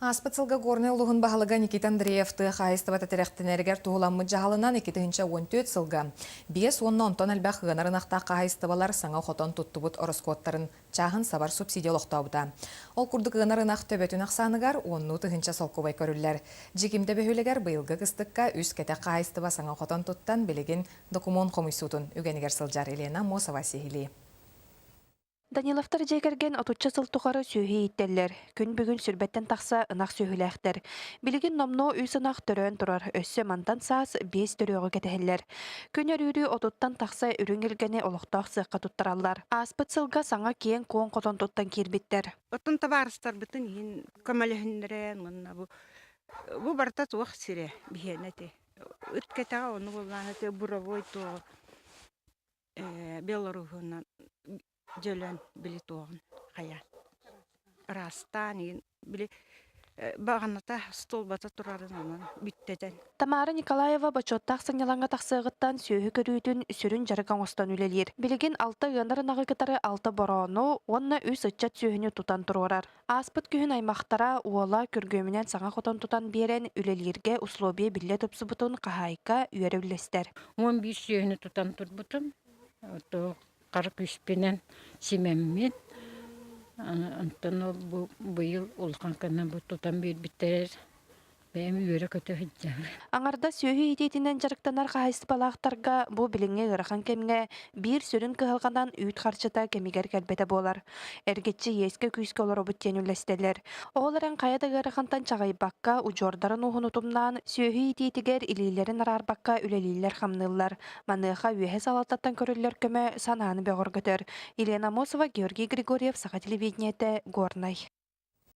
Ааспыт сылга Горнай улууһун баһылыга Никита Андреев тыа хаһаайыстыбата тирэхтэнэригэр туһуламмыт дьаһалынан 2014 сылга биэс уонна онтон элбэх ыанар ынахтаах хаһаайыстыбалар саҥа хотон туттубут ороскуоттарын чааһын сабар субсидия олохтообута. Ол курдук ыанар ынах төбөтүн ахсааныгар уоннуу тыһыынча солкуобай көрүллэр. Дьикимдэ бөһүөлэгэр быйылгы кыстыкка үс кэтэх хаһаайыстыба саҥа хотон туттан билигин докумуон хомуйсуутун үгэнигэр сылдьар Елена Аммосова сиһилии. Даниловтар дьиэ кэргэн отучча сыл тухары сүөһү ииттэллэр. Күн бүгүн сүрбэттэн тахса ынах сүөһүлээхтэр. Билигин номнуо үс ынах төрөөн турар, өссө мантан саас биэс төрүөҕү кэтэһэллэр. Күн өрүүрүү отуттан тахса үрүҥ илгэни олохтоох сыахха туттараллар. Ааспыт сылга саҥа киэҥ-куоҥ хотон туттан киирбиттэр. Оттон табаарыстарбытын иһин көмөлөһүннэрэн уонна бу бу барыта туох сирэ биһиэнэ ити. Ыт кэтэҕэ ону буллаан ити буровой туоҕу Белоруһунан дьөлөн били туоҕун хайа ыраастаан игин били баҕаната столбата турарын онон бүттэтэн. Тамара Николаева бочуоттаах сынньалаҥҥа тахсыаҕыттан сүөһү көрүүтүн сүрүн дьарык оҥостон үлэлиир. Билигин алта ыанар ынаҕы кытары алта бороону уонна үс ыччат сүөһүнү тутан туруорар. Ааспыт күһүн аймахтара уола күргүөмүнэн саҥа хотон тутан биэрэн үлэлииргэ условие биллэ тупсубутун хаһаайка үөрэ үллэстэр. 11 сүөһүнү тутан турбутум. Хара күүспүнэн симэммит. Онтон ол бу быйыл улахан кына бу тутан биэрбиттэрэр Бэйэм үөрэ-көтө сылдьабын. Аҥардас сүөһү иитиитинэн дьарыктанар хаһаайыстыбалаахтарга бу билиҥҥи ыарахан кэмҥэ биир сүрүн кыһалҕанан үүт харчыта кэмигэр кэлбэтэ буолар. Эргиччи иэскэ-күүскэ олоробут диэн үллэстэллэр. Ол эрэн хайа да ыарахантан чаҕыйбакка, удьуордарын ууһун утумнаан, сүөһү иитиитигэр илиилэрин араарбакка үлэлииллэр-хамныыллар. Маныаха үөһэ салалтаттан көрүллэр көмө санааны бөҕөргөтөр. Елена Амосова, Георгий Григорьев, Саха телевидениетэ, Горнай.